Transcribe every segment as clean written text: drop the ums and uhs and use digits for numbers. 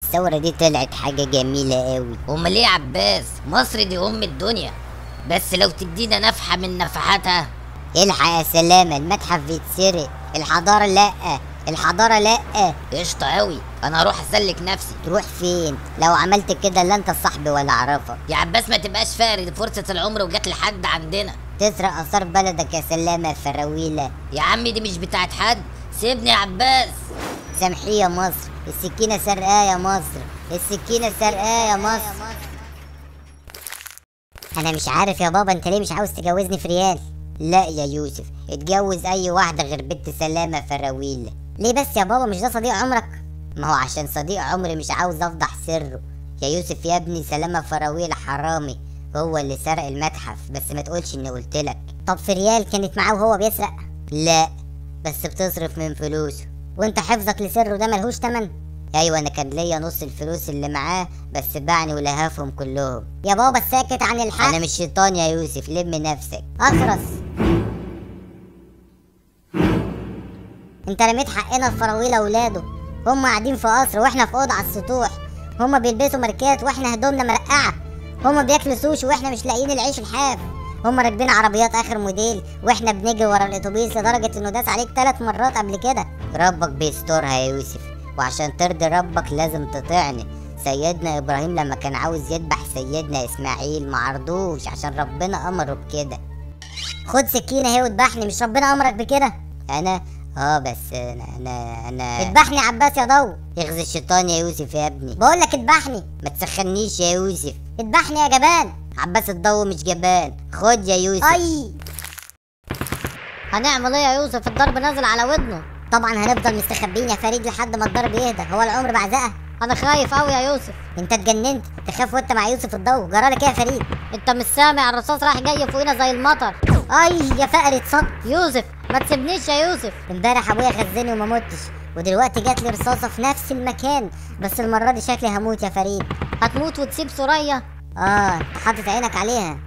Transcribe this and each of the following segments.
الثورة دي طلعت حاجة جميلة قوي. امال ايه يا عباس؟ مصر دي ام الدنيا، بس لو تدينا نفحة من نفحاتها. الحق يا سلامة، المتحف بيتسرق. الحضارة لأ، الحضارة لأ. قشطة قوي، انا هروح اسلك نفسي. تروح فين؟ لو عملت كده لا انت صاحبي ولا اعرفك. يا عباس ما تبقاش فقري، دي فرصة العمر وجت لحد عندنا. تسرق آثار بلدك يا سلامة يا فراويلة. يا عمي دي مش بتاعت حد، سيبني يا عباس. سامحيه يا مصر، السكينة سرقاه يا مصر، السكينة سرقاه يا مصر. أنا مش عارف يا بابا أنت ليه مش عاوز تجوزني في ريال؟ لا يا يوسف، اتجوز أي واحدة غير بنت سلامة فراويلة. ليه بس يا بابا؟ مش ده صديق عمرك؟ ما هو عشان صديق عمري مش عاوز أفضح سره. يا يوسف يا ابني، سلامة فراويلة حرامي، هو اللي سرق المتحف، بس ما تقولش إني قلتلك. طب في ريال كانت معاه وهو بيسرق؟ لا، بس بتصرف من فلوسه. وانت حفظك لسره ده ملهوش تمن؟ ايوه، انا كان ليا نص الفلوس اللي معاه، بس باعني ولهفهم كلهم. يا بابا ساكت عن الحق. انا مش شيطان يا يوسف، لم نفسك. اخرس. انت رميت حقنا في فراويلة ولاده، هم قاعدين في قصر واحنا في اوضة على السطوح، هم بيلبسوا ماركات واحنا هدومنا مرقعه، هم بياكلوا سوشي واحنا مش لاقيين العيش الحاف، هم راكبين عربيات اخر موديل واحنا بنجري ورا الاتوبيس لدرجة انه داس عليك 3 مرات قبل كده. ربك بيسترها يا يوسف، وعشان ترضي ربك لازم تطيعني. سيدنا ابراهيم لما كان عاوز يذبح سيدنا اسماعيل ما عرضوش عشان ربنا امره بكده. خد سكينة اهي واذبحني، مش ربنا امرك بكده؟ انا بس انا اذبحني يا عباس يا ضو. اغزي الشيطان يا يوسف يا ابني. بقول لك اذبحني. ما تسخنيش يا يوسف. اذبحني يا جبان. عباس الضو مش جبان. خد يا يوسف. اي هنعمل ايه يا يوسف؟ الضرب نازل على ودنه. طبعا هنفضل مستخبيين يا فريد لحد ما الضرب يهدى، هو العمر بعزقه. انا خايف قوي يا يوسف. انت اتجننت؟ تخاف وانت مع يوسف الضو؟ جرالك ايه يا فريد؟ انت مش سامع؟ الرصاص راح جاي فوقينا زي المطر. اي يا فقر اتصبت. يوسف ما تسيبنيش يا يوسف. امبارح ابويا غزني وما متش، ودلوقتي جات لي رصاصة في نفس المكان، بس المرة دي شكلي هموت يا فريد. هتموت وتسيب سوريا؟ انت حاطط عينك عليها.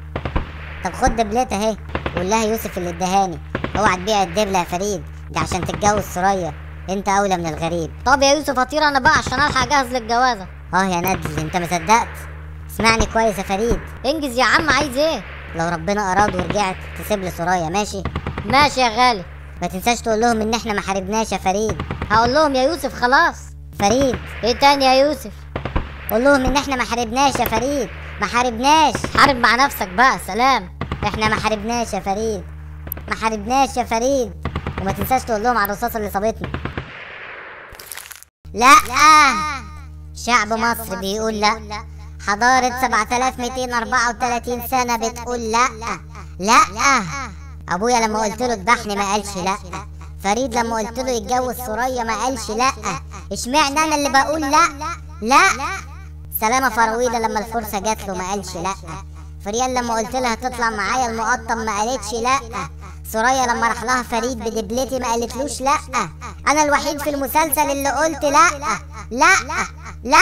طب خد دبلتها اهي، قول لها يوسف اللي ادهاني. اوعى تبيع الدبله يا فريد، ده عشان تتجوز سوريا، انت اولى من الغريب. طب يا يوسف هطير انا بقى عشان الحق اجهز للجوازه. يا ندل انت ما صدقت. اسمعني كويس يا فريد. انجز يا عم، عايز ايه؟ لو ربنا اراد ورجعت تسيب لي سوريا، ماشي؟ ماشي يا غالي. ما تنساش تقول لهم ان احنا ما حاربناش يا فريد. هقول لهم يا يوسف خلاص. فريد. ايه تاني يا يوسف؟ قول لهم ان احنا ما حاربناش يا فريد، ما حاربناش. حارب مع نفسك بقى، سلام. احنا ما حاربناش يا فريد، ما حاربناش يا فريد. وما تنساش تقول لهم على الرصاصة اللي صابتني. لا، شعب مصر بيقول لا. حضارة 7234 سنة بتقول لا. لا. ابويا لما قلت له اذبحني ما قالش لا. فريد لما قلت له يتجوز سوريا ما قالش لا. اشمعنى انا اللي بقول لا؟ لا. سلامة فراويلة لما الفرصة جات له ما قالش لا. فريال لما قلت لها تطلع معايا المقطم ما قالتش لا. سوريا لما راح لها فريد بدبلتي ما قالتلوش لا. انا الوحيد في المسلسل اللي قلت لا. لا. لا.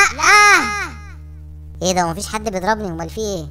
ايه ده؟ مفيش حد بيضربني؟ امال في ايه؟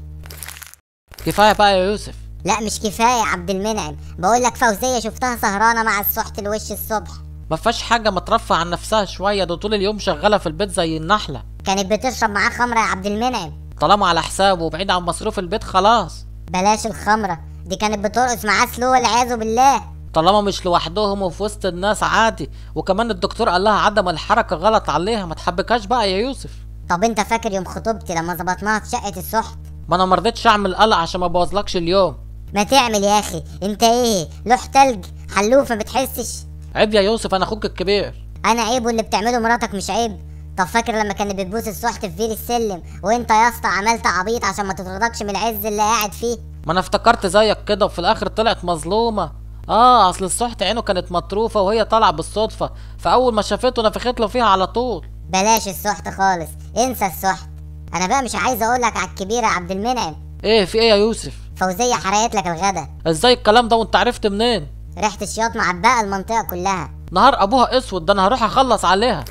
كفاية بقى يا يوسف. لا مش كفاية يا عبد المنعم، بقول لك فوزيه شفتها سهرانة مع السحت الوش الصبح. ما فيهاش حاجة، ما ترفع عن نفسها شوية، ده طول اليوم شغالة في البيت زي النحلة. كانت بتشرب معاه خمره يا عبد المنعم. طالما على حسابه وبعيد عن مصروف البيت خلاص. بلاش الخمرة دي، كانت بترقص معاه سلو والعياذ بالله. طالما مش لوحدهم وفي وسط الناس عادي، وكمان الدكتور قال لها عدم الحركة غلط عليها، ما تحبكهاش بقى يا يوسف. طب انت فاكر يوم خطوبتي لما ظبطناها في شقه السحت؟ ما انا مرضتش اعمل قلق عشان ما ابوظلكش اليوم. ما تعمل يا اخي، انت ايه لوح تلج حلوف ما بتحسش؟ عيب يا يوسف، انا اخوك الكبير. انا عيب واللي بتعمله مراتك مش عيب؟ طب فاكر لما كانت بتبوس السحت في بير السلم وانت يا اسطى عملت عبيط عشان ما تطردكش من العز اللي قاعد فيه؟ ما انا افتكرت زيك كده، وفي الاخر طلعت مظلومة. اصل السحت عينه كانت مطروفه وهي طالعه بالصدفة، فاول ما شافته نفخت له فيها على طول. بلاش السحت خالص، انسى السحت. انا بقى مش عايز اقول لك على الكبيرة عبد المنعم. ايه في ايه يا يوسف؟ فوزيه حرقت لك الغدا. ازاي الكلام ده وانت عرفت منين؟ ريحه الشياط معبقه المنطقة كلها. نهار ابوها اسود، ده انا هروح اخلص عليها.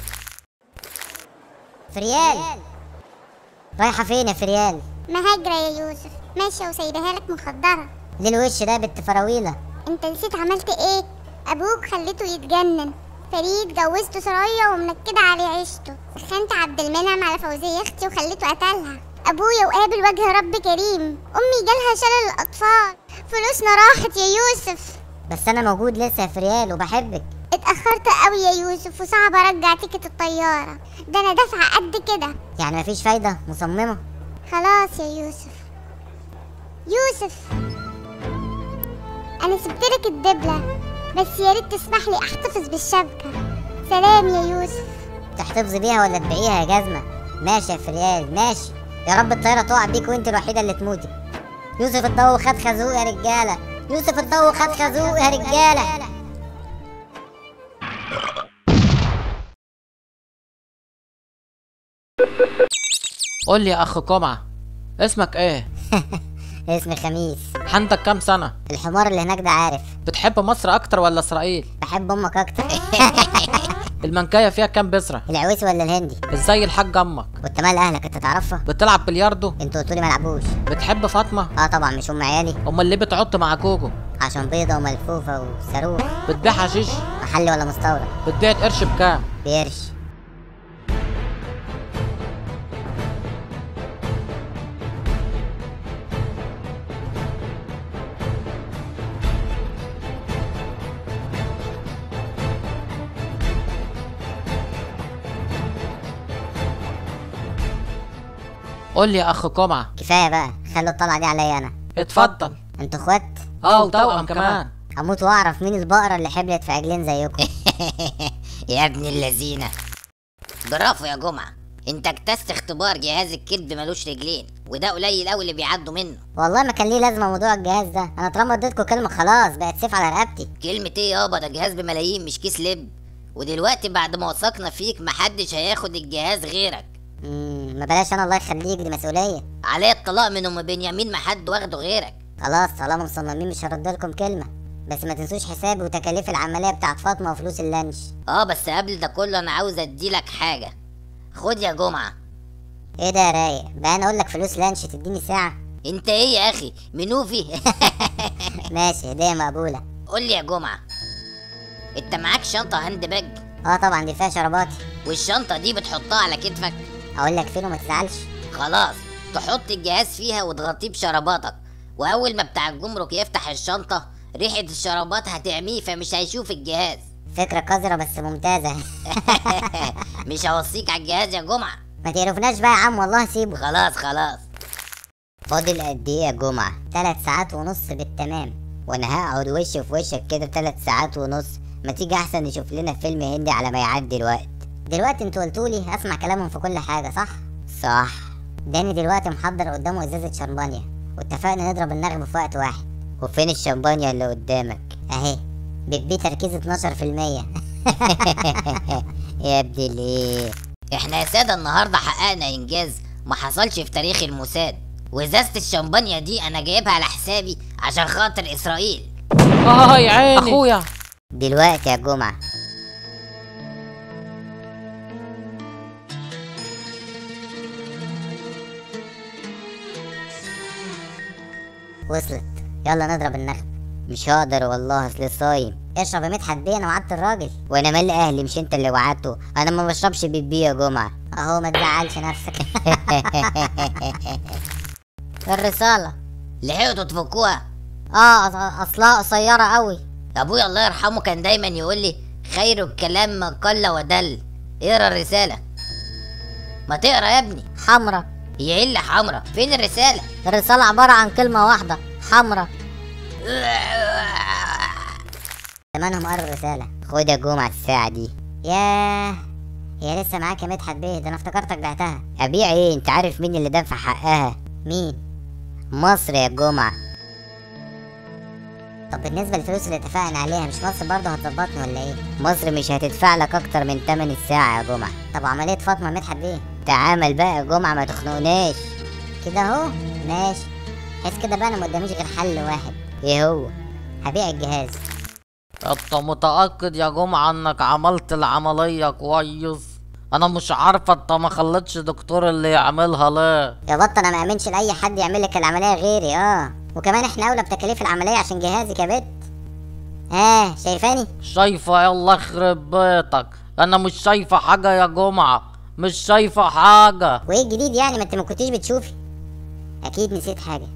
فريال رايحة فين يا فريال؟ مهاجرة يا يوسف، ماشية وسايبها لك مخدره. ليه الوش ده يا بنت فراويله؟ انت نسيت عملت ايه؟ ابوك خليته يتجنن. فريد جوزته سرايا ومنكده عليه عيشته، سخنت عبد المنعم على فوزيه اختي وخليته قتلها. ابويا وقابل وجه رب كريم، امي جالها شلل الاطفال، فلوسنا راحت يا يوسف. بس انا موجود لسه يا فريال وبحبك. اتأخرت قوي يا يوسف وصعب ارجع ticket الطيارة، ده انا دافعة قد كده. يعني مفيش فايدة؟ مصممة؟ خلاص يا يوسف. يوسف انا سبتلك الدبلة، بس يا ريت تسمح لي احتفظ بالشبكة. سلام يا يوسف. تحتفظي بيها ولا تبيعيها يا جزمة؟ ماشي يا فريال ماشي، يا رب الطيارة تقع بيك وانت الوحيدة اللي تموتي. يوسف الضو خد خازوق يا رجالة، يوسف الضو خد خازوق يا رجالة. قول لي يا اخ جمعة، اسمك ايه؟ اسمي خميس. عندك كام سنة؟ الحمار اللي هناك ده عارف. بتحب مصر اكتر ولا اسرائيل؟ بحب امك اكتر. المنكاية فيها كام بذرة؟ العويسي ولا الهندي؟ ازاي الحاج امك؟ وانت مال اهلك، انت تعرفها؟ بتلعب بلياردو؟ انتوا قلتولي ملعبوش. بتحب فاطمة؟ اه طبعا، مش ام عيالي. امال ليه بتعط مع جوجو؟ عشان بيضة وملفوفة وصاروخ. بتبيع حشيش؟ محلي ولا مستورد؟ بتبيع قرش بكام؟ بقرش. قول لي يا اخ جمعة. كفاية بقى، خلوا الطلعة دي عليا انا. اتفضل. انتوا اخوات؟ اه وتوأم كمان. هموت واعرف مين البقرة اللي حبلت في عجلين زيكم. يا ابن اللذينة، برافو يا جمعة، انت اجتزت اختبار جهاز الكذب ملوش رجلين، وده قليل قوي اللي بيعدوا منه. والله ما كان ليه لازمة موضوع الجهاز ده، انا طالما اديتكم كلمة خلاص بقت سيف على رقبتي. كلمة ايه يابا؟ ده جهاز بملايين مش كيس لب. ودلوقتي بعد ما وثقنا فيك محدش هياخد الجهاز غيرك. ما بلاش انا، الله يخليك دي مسؤولية. عليا الطلاق من ام بنيامين ما حد واخده غيرك. خلاص طالما مصممين مش هرد لكم كلمة، بس ما تنسوش حسابي وتكاليف العملية بتاعت فاطمة وفلوس اللانش. اه بس قبل ده كله انا عاوز اديلك حاجة. خد يا جمعة. ايه ده يا رايق؟ بقى انا اقول لك فلوس لانش تديني ساعة؟ انت ايه يا اخي منوفي؟ ماشي، هدية مقبولة. قول لي يا جمعة، انت معاك شنطة hand bag؟ اه طبعا، دي فيها شراباتي. والشنطة دي بتحطها على كتفك؟ اقول لك فين وما تزعلش. خلاص تحط الجهاز فيها وتغطيه بشراباتك، واول ما بتاع الجمرك يفتح الشنطة ريحة الشرابات هتعميه فمش هيشوف الجهاز. فكرة قذرة بس ممتازة. مش هوصيك على الجهاز يا جمعة. ما تقرفناش بقى يا عم والله سيبه. خلاص خلاص. فاضل قد ايه يا جمعة؟ 3 ساعات ونص بالتمام. وانا هقعد وش في وشك كده 3 ساعات ونص؟ ما تيجي احسن نشوف لنا فيلم هندي على ما يعدي الوقت. دلوقتي انتوا قلتولي اسمع كلامهم في كل حاجة صح؟ صح. داني دلوقتي محضر قدامه ازازة شمبانيا، واتفقنا نضرب النغم في وقت واحد. وفين الشمبانيا اللي قدامك؟ اهي، بيبي تركيز 12%. يا ابن الايه. احنا يا سادة النهاردة حققنا انجاز ما حصلش في تاريخ الموساد، وازازة الشمبانيا دي انا جايبها على حسابي عشان خاطر اسرائيل. اه يا عيني اخويا. دلوقتي يا جمعة وصلت، يلا نضرب النخب. مش هقدر والله اصل صايم. اشرب يا مدحت بيه، انا وعدت الراجل. وانا مال اهلي، مش انت اللي وعدته. انا ما بشربش بيبي يا جمعه. اهو ما تزعلش نفسك. الرسالة لحقتوا تفكوها؟ اه اصلها قصيرة قوي. ابويا الله يرحمه كان دايما يقول لي خير الكلام ما قل ودل. اقرا الرسالة. ما تقرا يا ابني. حمرا. هي ايه اللي حمرا؟ فين الرسالة؟ الرسالة عبارة عن كلمة واحدة، حمرا. زمانهم قروا الرسالة. خد يا جمعة الساعة دي. ياه هي لسه معاك يا مدحت بيه؟ ده انا افتكرتك بعتها. ابيع ايه؟ انت عارف مين اللي دفع حقها؟ مين؟ مصر يا جمعة. طب بالنسبة للفلوس اللي اتفقنا عليها، مش مصر برضه هتظبطني ولا ايه؟ مصر مش هتدفع لك اكتر من تمن الساعة يا جمعة. طب عملية فاطمة مدحت بيه؟ تعامل بقى يا جمعة ما تخنقناش كده اهو. ماشي، حس كده بقى انا ما قداميش غير حل واحد. ايه هو؟ هبيع الجهاز. انت متأكد يا جمعة انك عملت العملية كويس؟ انا مش عارفة انت ما خليتش دكتور اللي يعملها ليه؟ يا بطة انا ما امنش لاي حد يعمل لك العملية غيري. اه وكمان احنا اولى بتكاليف العملية عشان جهازك يا بت. ها شايفاني؟ شايفه؟ يلا يخرب بيتك، انا مش شايفه حاجة يا جمعه، مش شايفه حاجة. وايه الجديد يعني؟ ما انت ما كنتيش بتشوفي. اكيد نسيت حاجة.